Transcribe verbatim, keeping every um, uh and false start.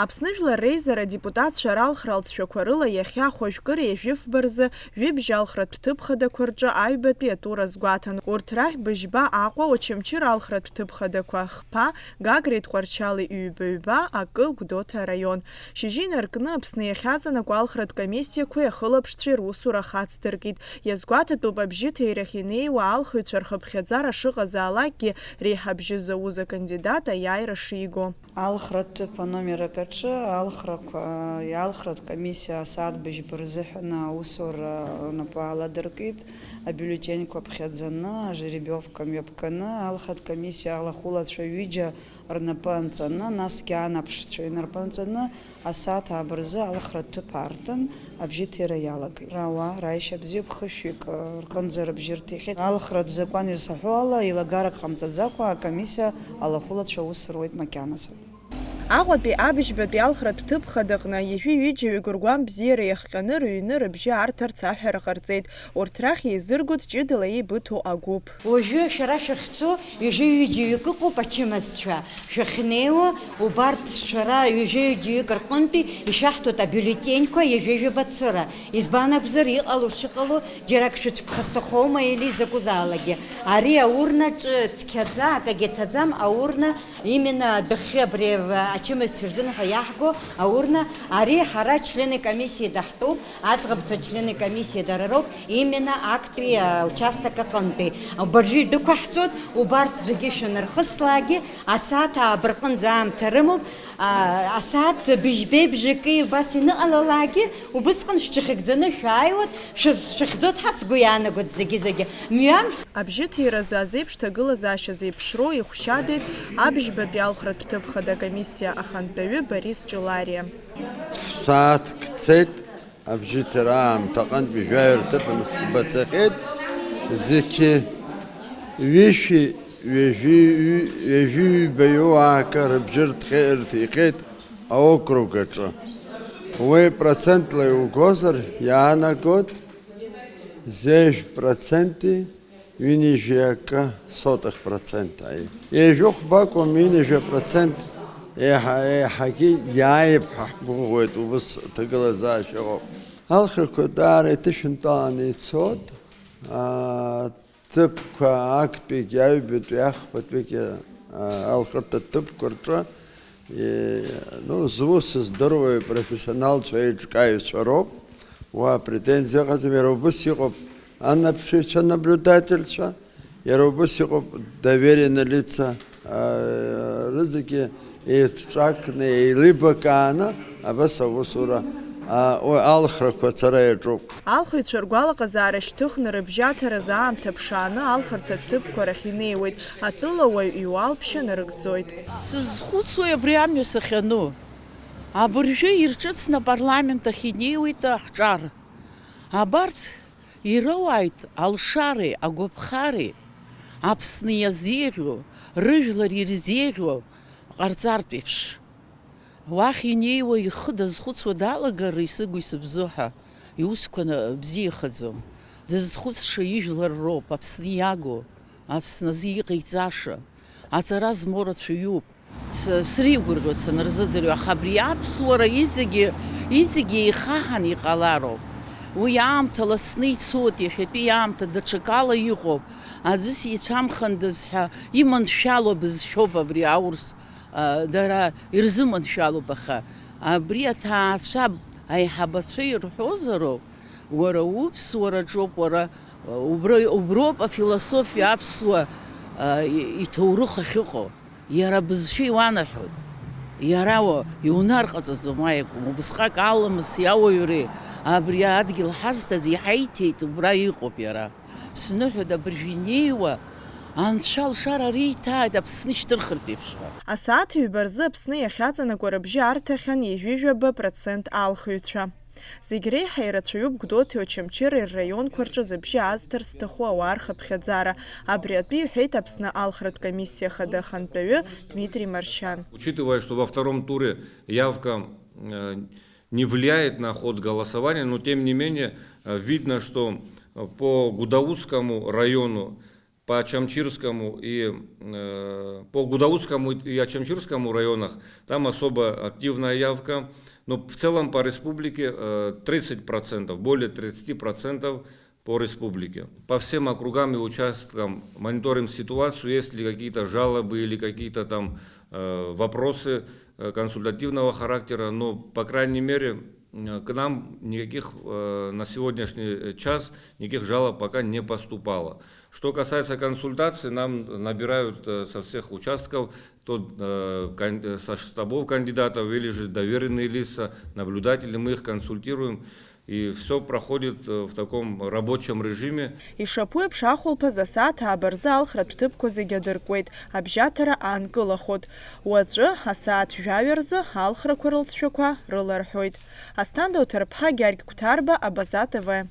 Аԥсны Жәлар Реизара адепутатцәа ралхра алҵшәақәа рыла иахьа хәажәкыра ҩажәи фба рзы ҩыбжь алхратә ҭыԥ хадақәа рҿы аҩбатәи атур азгәаҭан. Урҭ рахь быжьба Аҟәа, Очамчыра алхратә ҭыԥ хадақәа хԥа, Гагреи Тҟәарчали ҩба-ҩба, акы, Гәдоуҭа араион. Шьыжьы инаркны Аԥсны иахьаҵанакуа алхратә комиссиақәеи ахылаԥшцәеи русура хацдыркит. Иазгәаҭатәуп абжьыҭирахь инеиуа алхыҩцәа рхыԥхьаӡара шыҟазаалакгьы, реиҳабжьы зауз акандидат аиааира шиго. Алхратә ҭыԥ аномер акаҿы алхрақәа, алхратә комиссиа асааҭ быжьба рзыҳәан аусура рнапы аладыркит, абиуллетеньқәа ԥхьаӡаны, ажеребиовка мҩаԥганы, алхратә комиссиа алахәылацәа ҩыџьа рнапы анҵаны, насгьы анаԥшцәа инарпы анҵаны, асааҭ ааба рзы алхратә ҭыԥ аартын, абжьыҭира иалагеит. Ауаа раишьа бзиоуп, хышәҩык рҟынӡа рыбжьы рҭихьеит. Алхратә закәан изҳәо ала, еилагарак ҟамҵаӡакәа акомиссиа алахәылацәа аус руеит макьаназы. Аҟәатәи абыжьбатәи алхратә ҭыԥ хадаҟны ҩажәи ҩыџьаҩык ргәам бзиара иахҟьаны рыҩны рыбжьы арҭарц аҳәара ҟарҵеит. Урҭ рахь еизыргоит ҷыдала еибыҭоу агәыԥ. Уажәы шәара шәахьцо ҩажәи ҩыџьаҩык ыҟоуп ачымазцәа. Шәахьнеиуа, убарҭ шәара ҩажәи ҩыџьаҩык рҟынтәи ишәаҳҭоит абиуллетеньқәа ҩажәи жәаба цыра. Избан акәзар, иҟало шыҟало, џьарак шәыцәԥха сҭахома или закәызаалакгьы. Ари аурна ҿы цқьаӡа, акагьы ҭаӡам, аурна именно адәахьы абри ачымазцәа рзын ҳәа иаҳго аурна, ари ҳара члены комиссии даҳтәуп, аӡӷабцәа члены комиссии дара роуп, именно актәи, а, участок аҟынтәи. Абыржәы идәықәаҳҵоит, убарҭ зегьы шәанырхыслаагьы, асааҭ ааба рҟынӡа аамҭа рымоуп, а, асааҭ быжьбеи бжаки убас иныҟалалаагьы, убысҟан шәҽахьыгӡаны шәааиуеит, шәыз-, шәахьӡоит ҳәа сгәы иаанагоит зегьы-зегьы. Мҩамш! Абжьыҭиразы азеиԥш ҭагылазаашьа зеиԥшроу ихәшьадеит абжьбатәи алхратә ҭыԥ хада комиссиа ахантәаҩы Борис Ҷылариа. Ф-, сааҭк цеит, абжьыҭира аамҭа аҟынтә жәаҩа рҭыԥан фба цахьеит, зқьы ҩышәи ҩажәи ҩ-, ҩажәи ҩба иоуаак рыбжьы рҭхье-, рҭихьеит аокруг аҿы. Уи процентла иугозар, иаанагоит зежә проценти ҩынҩажәи акы сотых процент аи. Ҩажәи хәба акәым, ҩынҩажәи процент еиҳа-, еиҳагьы иааип ҳәа ҳгәыӷуеит, убыс ҭагылазаашьа ыҟоуп. Алхрақәа даара иҭышәынтәаланы ицоит. Аҭыԥқәа актәигьы, аҩбатәи, ахԥатәигьы, а, алхырҭа ҭыԥқәа рҿы, е, ну, зус здыруа профессионалцәа, еиҿкааҩцәа роуп. Уа апретензиа ыҟаӡам, иара убыс иҟоуп анаԥшыҩцәа, наблюдательцәа, иара убыс иҟоуп доверенные лица, а, рызегьы еицҿакны, еилибакааны абас аусура, а, уи алхрақәа ацара иаҿуп. Алхыҩцәа ргәалаҟазаара шьҭыхны рыбжьаҭаразы аамҭа ԥшааны алхырҭатә ҭыԥқәа рахь инеиуеит, атәылауаҩ иуалԥшьа нарыгӡоит. Сызхәыцуеи абри амҩа сахьану? Абыржәы ирҿыцны апарламент ахь инеиуеит аҳҿар. Абарҭ ироуааит алшареи агәаԥхареи, Аԥсны иазеиӷьу, рыжәлар ирзеиӷьу ҟарҵартә еиԥш. Уахь инеиуа ихы дазхәыцуа далагар, исыгу исыбзо ҳәа, иусқәа на-, бзиахаӡом. Дызхәыцша ижәлар роуп, Аԥсны иагу, Аԥсны азы иҟаиҵаша. Аҵара змоу рацәаҩуп. С-, среигәырӷьоит санырзыӡырҩы, аха абри аԥсуара иҵегьы, иҵегьы еихаҳан иҟалароуп. Уи аамҭа ласны ицоит, иахьатәи аамҭа даҽакала иҟоуп. Аӡәы сицәамхандаз ҳәа иманшәало бызшәоуп абри аурыс, а, дара ирзыманшәалоуп, аха абри аҭаацәа аиҳабацәа ирҳәозароуп, уара уԥсуараҿоуп, уара, убра, уброуп афилософиа аԥсуа, а, и-, иҭоурых ахьыҟоу. Иара абызшәа иуанаҳәоит. Иара уа-, иунарҟаҵаӡом, уа иакәым. Убысҟак аламыси ауаҩреи абри адгьыл ҳазҭаз иҳаиҭеит, убра иҟоуп иара. Сныҳәоит, абыржәы инеиуа Анцәа алшара риҭааит Аԥсны шьҭырхыртә еиԥш ҳәа. Асааҭ ҩба рзы Аԥсны иахьаҵанакуа рыбжьы арҭахьан ҩажәи жәаба процент алхыҩцәа. Зегь реиҳа ирацәаҩуп Гәдоуҭеи Очамчыреи рраионқәа рҿы зыбжьы аазҭар зҭаху ауаа рхыԥхьаӡара. Абри атәы иҳәеит Аԥсны алхратә комиссиа хада ахантәаҩы Дмитри Маршьан. Учитывая, что во втором туре явка, э, не влияет на ход голосования, но тем не менее, э, видно, что, э, по Гудаутскому району По Чамчирскому и э, по Гудаутскому и Ачамчирскому районах там особо активная явка. Но в целом по республике э, тридцать процентов, более тридцати процентов по республике. По всем округам и участкам мониторим ситуацию, есть ли какие-то жалобы или какие-то там э, вопросы э, консультативного характера, но, по крайней мере, э, к нам никаких э, на сегодняшний час никаких жалоб пока не поступало. Что касается консультаций, нам набирают э, со всех участков, то э, кан- э, со штабов кандидатов или же доверенные лица, наблюдатели, мы их консультируем. И все проходит э, в таком рабочем режиме. Ишаԥу еиԥш ахәылԥаз асааҭ ааба рзы алхратә ҭыԥқәа зегьы адыркуеит, абжьаҭара аанкылахоит. Уаҵәы асааҭ жәаҩа рзы алхрақәа рылҵшәақәа рыларҳәоит. Асҭанда Уҭарԥҳа, Гьаргь Қәҭарба, Абаза Т В.